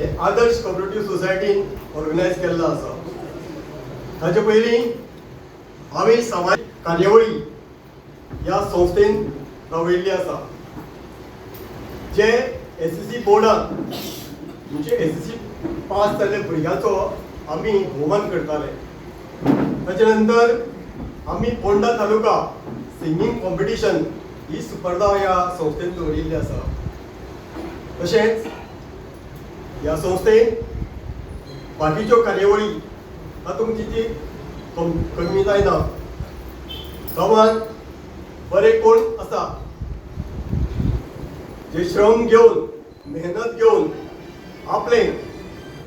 हे आदर्श cooperative सोसायटीन organise केल्लो आसा. ताचे पयलीं हांवें समाज कार्यावळी ह्या संस्थेन राबयल्ली आसा, जे एसएससी बोर्डान, म्हणजे एसएससी पास जाल्ल्या भुरग्यांचो आमी भोवमान करताले. ताच्या नंतर आमी पोंडा तालुका सिंगींग कॉम्पिटिशन ही स्पर्धा ह्या संस्थेन दवरिल्ली आसा. तशेंच ह्या संस्थेन बाकीच्यो कार्यावळी तातूंत तिची कमी जायना. गांवांत बरे कोण आसा जे श्रम घेवन, मेहनत घेवन आपलें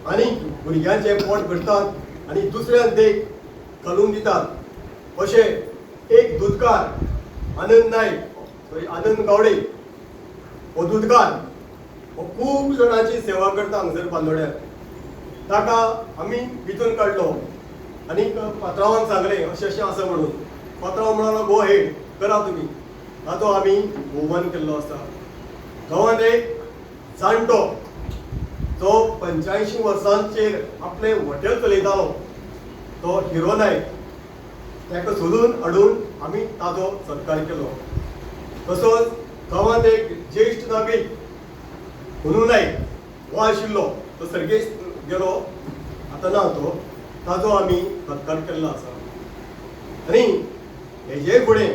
आनी भुरग्यांचें पोट भरतात आनी दुसऱ्यांक देख घालून दितात, अशें एक दुदकार आनंद नायक, सॉरी, आनंद गावडे. हो दुदकार हो खूब जाणांची सेवा करता हांगसर बांदोड्यार. ताका आमी विंचून काडलो आनी पात्रांवान सांगलें, अशें अशें आसा म्हणून. पात्रांव म्हणालो, "गो हेड, करा तुमी." ताचो आमी भोवमान केल्लो आसा. गांवांत एक जाणटो जो 85 वर्सांचेर आपलें हॉटेल चलयतालो, तो हिरो नायक, ताका सोदून हाडून आमी ताचो सत्कार केलो. तसोच गांवांत एक ज्येश्ठ नागरीक हनू नायक हो आशिल्लो, तो सर्गेस्त गेलो, आतां ना तो, ताचो आमी सत्कार केल्लो आसा. आनी हेजे फुडें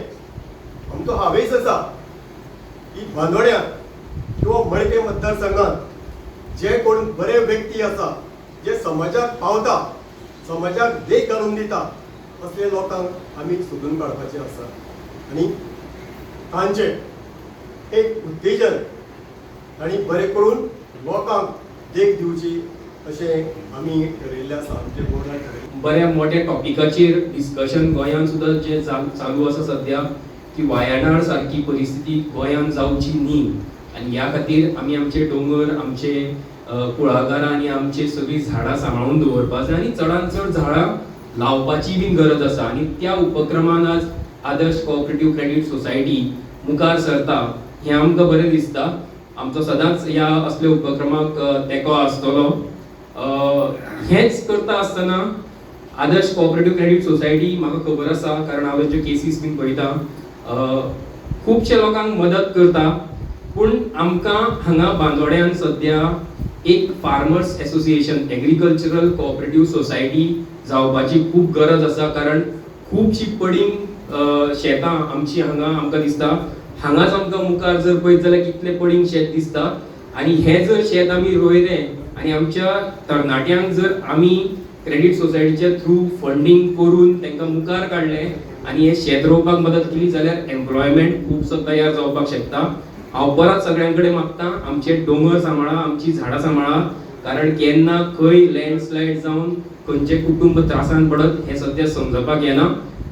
आमचो हावेस आसा की बांदोड्या किंवा मडके मतदारसंघात जे कोण बरे व्यक्ती आसा, जे समाजाक पावता, समाजाक देख घालून दिता, असले लोकांक आमी सोदून काडपाचे आसा आनी तांचे एक उत्तेजन आनी बरें करून लोकांक देख दिवची अशें आमी ठरयल्लें आसा, आमच्या बोर्डान ठरयल्लें. बऱ्या मोठ्या टॉपिकाचेर डिस्कशन गोंयांत सुद्दां जें चालू आसा सध्या की वायनाड सारकी परिस्थिती गोंयांत जावची न्ही आनी ह्या खातीर आमी आमचे दोंगर, आमचे कुळागरां आनी आमचे सगळीं झाडां सांबाळून दवरपा जाय आनी चडांत चड झाडां लावपाची बीन गरज आसा. आनी त्या उपक्रमान आज आदर्श कोऑपरेटीव क्रेडीट सोसायटी मुखार सरता हें आमकां बरें दिसता. आमचो सदांच ह्या असल्या उपक्रमाक तेंको आसतलो. हेंच करता आसतना आदर्श कोऑपरेटीव क्रेडीट सोसायटी म्हाका खबर आसा, कारण हांव तांच्यो केसीस बीन पळयता, खुबशे लोकांक मदत करता. पूण आमकां हांगा बांदोड्यान सद्या एक farmers association, agricultural cooperative society जावपाची खूब गरज आसा, कारण खुबशी पडींग शेतां आमची हांगा आमकां दिसता. हांगाच आमकां मुखार जर पळयत जाल्यार कितलें पडींग शेत दिसता. आनी हें जर शेत आमी रोयलें आनी आमच्या तरणाट्यांक जर आमी क्रेडीट सोसायटीच्या थ्रू फंडींग करून तांकां मुखार काडलें आनी हें शेत रोवपाक मदत केली जाल्यार एम्प्लॉयमेंट खुबसो तयार जावपाक शकता. हांव परत सगळ्यां कडेन मागता, आमचे दोंगर सांबाळा, आमची झाडां सांबाळा, कारण केन्ना खंय लँडस्लायड जावन खंयचें कुटुंब त्रासान पडत हें सद्या समजपाक येना.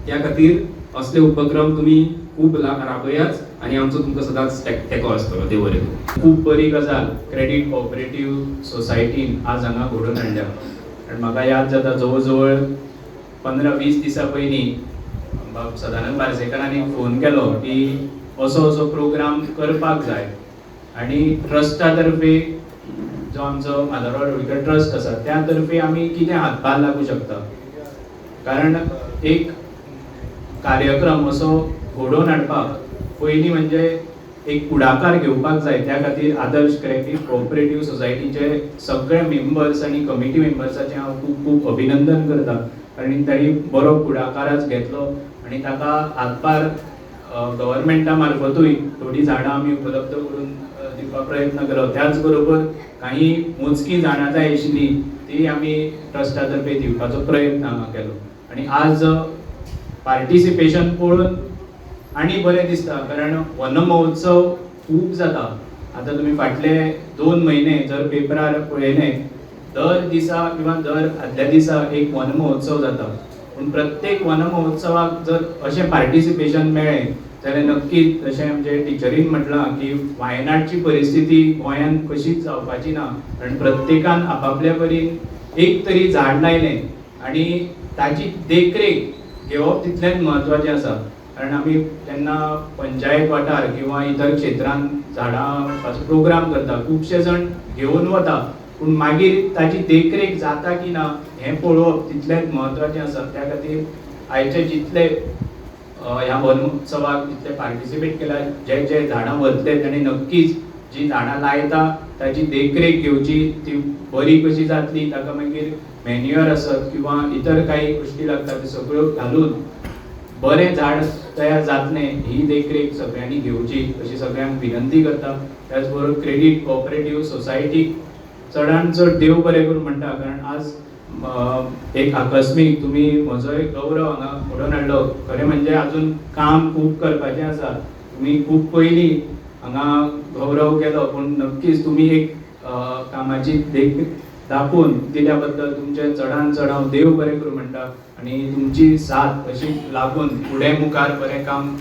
त्या खातीर असले उपक्रम तुमी खूब राबयात आनी आमचो तुमकां सदांच तेंको आसतलो. देव बरें करूं. खूब बरी गजाल क्रेडीट कोऑपरेटीव सोसायटीन आज हांगा घडोवन हाडल्या. आनी म्हाका याद जाता, जवळ जवळ 15-20 दिसां पयलीं बाब सदानंद पार्सेकारान एक फोन केलो की असो असो प्रोग्राम करपाक जाय आनी ट्रस्टा तर्फे, जो आमचो माधवराव ढवळीकर ट्रस्ट आसा, त्या तर्फे आमी कितें हातभार लागूं शकता, कारण एक कार्यक्रम असो घडोवन हाडपाक पयलीं म्हणजे एक फुडाकार घेवपाक जाय. त्या खातीर आदर्श क्रेडीट कोऑपरेटीव सोसायटीचे सगळे मेंबर्स आनी कमिटी मेंबर्साचें हांव खूब खूब अभिनंदन करता, कारण तांणी बरो फुडाकार आज घेतलो आनी ताका हातभार गव्हर्मेंटा मार्फतूय थोडीं झाडां आमी उपलब्ध करून दिवपाक प्रयत्न केलो. त्याच बरोबर काही मोजकी झाडां जाय आशिल्लीं, ती आमी ट्रस्टा तर्फे दिवपाचो प्रयत्न हांगा केलो. आनी आज पार्टिसिपेशन पळोवन आनी बरें दिसता, कारण वन महोत्सव खूब जाता. आतां तुमी फाटले 2 म्हयने जर पेपरार पळयलें, दर दिसा किंवा दर आदल्या दिसा एक वन महोत्सव जाता. पूण प्रत्येक वन महोत्सवाक जर अशें पार्टिसिपेशन मेळ्ळें जाल्यार नक्कीच, जशें आमचे टिचरीन म्हटलां की वायनाडची परिस्थिती गोंयांत कशीच जावपाची ना, कारण प्रत्येकान आपापल्या परीन एक तरी झाड लायलें आनी ताची देखरेख घेवप तितलेंच म्हत्वाचें आसा. कारण आमी जेन्ना पंचायत वाठार किंवा इतर क्षेत्रांत झाडां प्रोग्राम करता, खुबशे जाण घेवन वता. पूण मागीर ताजी देखरेख जाता की ना हें पळोवप तितलेंच म्हत्वाचें आसा. त्या खातीर आयचे जितले ह्या वन महोत्सवाक जितले पार्टिसिपेट केला, जे जे झाडां व्हरतले ताणी नक्कीच जी झाडां लायता ताजी देखरेख घेवची, ती बरी कशी जातली ताका मागीर मॅन्युअर आसत किंवा इतर काही गोश्टी लागता त्यो सगळ्यो घालून बरें झाड तयार जातलें ही देखरेख सगळ्यांनी घेवची अशी सगळ्यांक विनंती करता. त्याच बरोबर क्रेडीट कोऑपरेटीव सोसायटीक चडान चड देव बरें करूं म्हणटा, कारण आज एक आकस्मीक तुमी म्हजो एक गौरव हांगा घडोवन हाडलो. खरें म्हणजे आजून काम खूब करपाचें आसा, तुमी खूब पयलीं हांगा गौरव केलो, पूण नक्कीच तुमी एक कामाची देख दाखोवन दिल्या बद्दल तुमचें चडान चड हांव देव बरें करूं म्हणटा आनी तुमची साथ अशी लागून फुडें मुखार बरें काम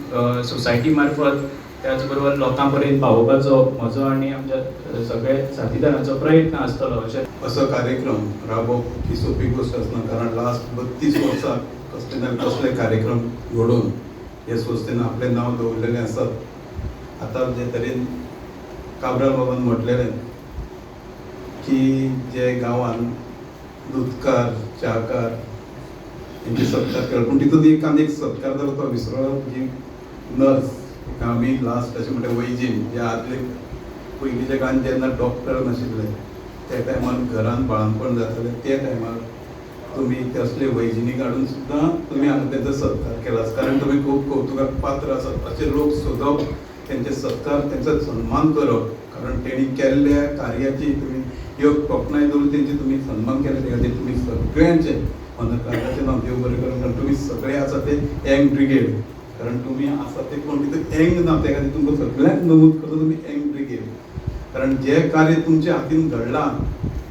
सोसायटी मार्फत त्याच बरोबर लोकां पर्यंत पावोवपाचो म्हजो आनी आमच्या सगळे साथीदारांचो प्रयत्न आसतलो. अशें असो कार्यक्रम राबोवप ही सोंपी गोश्ट आसना, कारण लास्ट 32 वर्सां कसले ना कसले कार्यक्रम घडोवन हे संस्थेन आपलें नांव दवरलेलें आसा. आतां जे तरेन काब्राल बाबान म्हटलेलें की जे गांवान दुदकार च्याकार हेंचे सत्कार केलो, पूण तितून एक आनी एक सत्कार जालो तो विसरलो, जी नर्स आमी लास्ट अशें म्हणटा वैजीन, जे आदले पयलींच्या काळान जेन्ना डॉक्टर नाशिल्ले त्या टायमार घरान बाळांतपण जातालें त्या टायमार तुमी तसले वैजिनी काडून सुद्दां तुमी हांगा तेंचो सत्कार केला, कारण तुमी खूब कौतुकाक पात्र आसात. अशे लोक सोदप, तेंचे सत्कार, तेंचो सन्मान करप, कारण तेणी केल्ल्या कार्याची तुमी योग तोखणाय दवरून तेंची तुमी सन्मान केले, त्या खातीर तुमी सगळ्यांचे मनकाराचें नांव देव बरें करूं, कारण तुमी सगळे आसा ते यंग ब्रिगेड, कारण तुमी आसा ते कोण तितून यंग ना, त्या खातीर तुमकां सगळ्यांक नमूद करता तुमी यंग ब्रिगेड, कारण जे कार्य तुमच्या हातीन घडलां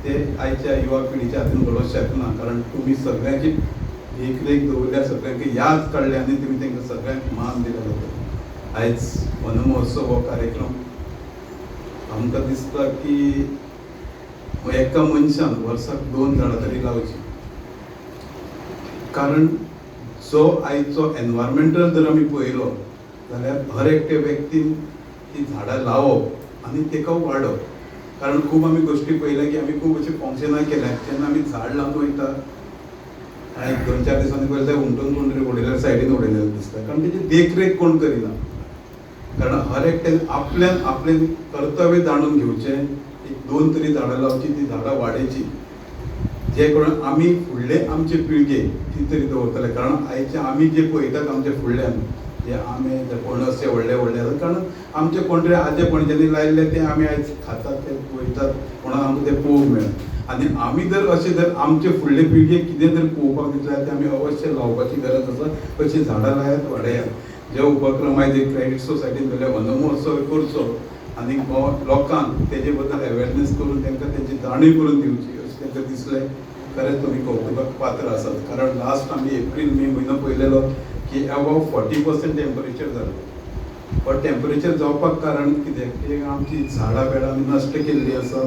ते आयच्या युवा पिढीच्या हातीन घडोवंक शकना, कारण तुमी सगळ्यांची देखरेख दवरल्या, सगळ्यांक याद काडल्या आनी तुमी तांकां सगळ्यांक मान दिला जाता. आयज वनमहोत्सव हो कार्यक्रम आमकां दिसता की एका मनशान वर्साक 2 झाडां तरी लावची, कारण जो आयचो एनवायरमेंटल जर आमी पळयलो जाल्यार हर एकटे व्यक्तीन ती झाडां लावप आनी ताका वाडप, कारण खूब आमी गोश्टी पळयल्या की आमी खूब अशी फंक्शनां केल्या जेन्ना आमी झाड लावन वयता आनी 2-4 दिसांनी पळयलें जाल्यार हुमटून कोण तरी उडयल्यार सायडीन उडयलेलें दिसता, कारण तेजी देखरेख कोण करिना. कारण हर एकट्यान आपल्यान आपलें कर्तव्य जाणून घेवचें, एक 2 तरी झाडां लावची, ती झाडां वाडयची, जे करून आमी फुडले आमचे पिळगे ती तरी दवरतले. कारण आयचे आमी जे पळयतात आमच्या फुडल्यान जे आमे जे पणस जे व्हडले व्हडले आसात, कारण आमचे कोण तरी आजे पणज्यांनी लायिल्ले ते आमी आयज खातात, ते पळयतात, म्हणून आमकां ते पळोवंक मेळ्ळें. आनी आमी जर अशें जर आमचे फुडले पिळगेक कितें जर पळोवपाक दितले जाल्यार ते आमी अवश्य लावपाची गरज आसा. अशीं झाडां लायात, वाडयात. जे उपक्रम आयज एक क्रेडीट सोसायटीन जाल्यार वनमहोत्सव करचो आनी लोकांक तेजे बद्दल अवेरनेस करून तांकां तेजी जाणीव करून दिवची अशें तांकां दिसलें. खरेंच तुमी कौतुकाक पात्र आसात, कारण लास्ट आमी एप्रील मे म्हयनो पळयलेलो की अबाव 40% टेम्परेचर जालें. बट टेम्परेचर जावपाक कारण कितें की आमची झाडां बेडां आमी नश्ट केल्ली आसा,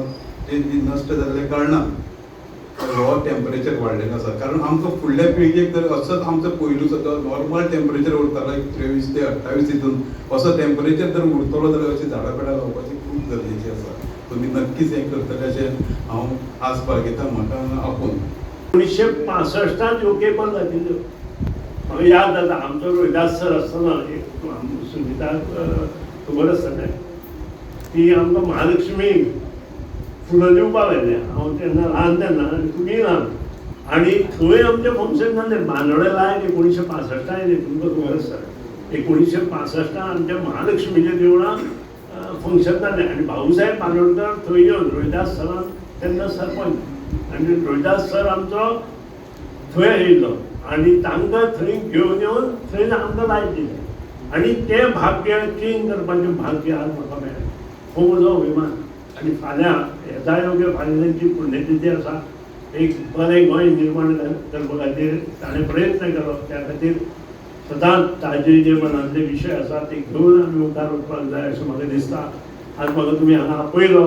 ती नश्ट जाल्ल्या कारणान हो टेम्परेचर वाडलेलो आसा. कारण आमकां फुडल्या पिळगेक जर असोच आमचो पयलूचो जो नॉर्मल टेम्परेचर उरतालो एक 23 ते 28 हितून असो टेम्परेचर जर उरतलो जाल्यार अशीं झाडां पेडां लावपाची खूब गरजेची आसा. तुमी नक्कीच हें करतले अशें हांव आस बाळगितां. म्हाका आपोवन 1965 युके पण जातिल्ल्यो म्हाका याद जाता. आमचो रोहिदास सर आसतना एक सुनिता खबर आसतलें ती आमकां महालक्ष्मी फुलां दिवपाक आयलें. हांव तेन्ना ल्हान तेन्ना आनी तुमीय ल्हान, आनी थंय आमचें फंक्शन जालें बांदोड्या लायक 1965 आयलें. तुमकां खबर आसा 1965 आमच्या महालक्ष्मीच्या देवळान फंक्शन जालें आनी भाऊसाहेब बांदोडकर थंय येवन रोहिदास सरान तेन्ना सरपंच आनी रोहिदास सर आमचो थंय आयिल्लो आनी तांकां थंय घेवन येवन थंय आमकां लायट दिलें आनी तें भाग्य चेंज करपाचें भाग्य आज म्हाका मेळ्ळें. हो म्हजो अभिमान. आनी फाल्यां येता योग्य फाल्यां तांची पुण्यतिथी आसा. एक बरें गोंय निर्माण करपा खातीर ताणें प्रयत्न केलो, त्या खातीर सदांच ताजे जे मनांतले विशय आसा ते घेवन आमी मुखार वचपाक जाय अशें म्हाका दिसता. आज म्हाका तुमी हांगा आपयलो,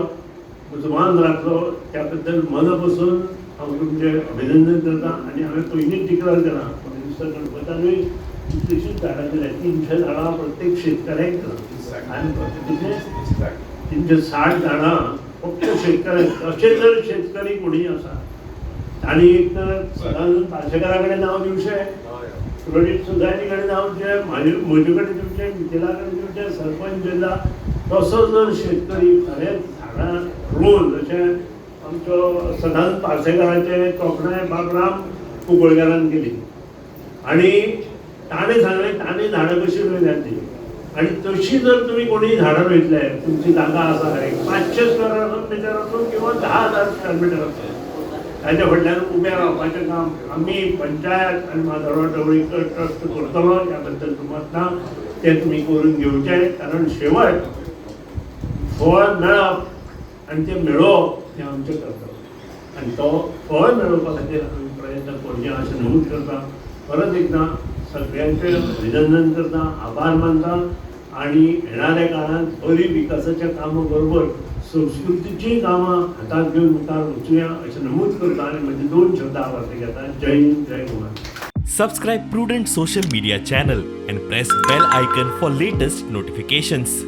म्हजो मान राखलो, त्या बद्दल मना पसून हांव तुमचें अभिनंदन करता. आनी हांवें पयलींच डिक्लेर केलां, म्हाका दिसता गणपतानूय कितलींशींच झाडां दिल्या, 300 झाडां प्रत्येक शेतकऱ्याक दिलां आनी कितलें 360 झाडां फक्त शेतकऱ्यांक. अशे जर शेतकरी कोणी आसा तांणी एक तर सदानंद पार्सेकारा कडेन नांव दिवचें, क्रेडीट सोसायटी कडेन नांव दिवचें, म्हजे कडेन दिवचें, मिथिला कडेन दिवचें, सरपंच जिल्ला. तसो जर शेतकरी खरेंच झाडां रोवन, जशें आमचो सदानंद पार्सेकाराचें तोखणाय बाब राम कुंकळकारान केली आनी ताणें सांगलें ताणें झाडां कशीं रोयल्यात ती, आनी तशी जर तुमी कोणी झाडां रोयतले, तुमची जागा आसा एक 500 स्क्वेअर मिटर आसूं किंवा 10,000 स्क्वेअर मिटर आसूं, ताच्या फाटल्यान उबें रावपाचें काम आमी पंचायत आनी माधवराव ढवळीकर ट्रस्ट करतलो, ह्या बद्दल दुमत ना. तें तुमी करून घेवचें, कारण शेवट फळ मेळप आनी तें मेळोवप हें आमचें कर्तव्य आनी तो फळ मेळोवपा खातीर आमी प्रयत्न करुया अशें नमूद करता. परत एकदां सगळ्यांचें अभिनंदन करता, आभार मानता आनी येणाऱ्या काळांत बरी विकासाच्या कामां बरोबर संस्कृतीचीय कामां हातांत घेवन मुखार वचुया अशें नमूद करता आनी म्हजे दोन शब्द हांव अर्थ घेता. जय हिंद, जय Goa. Subscribe Prudent Social Media channel and press bell icon for latest notifications.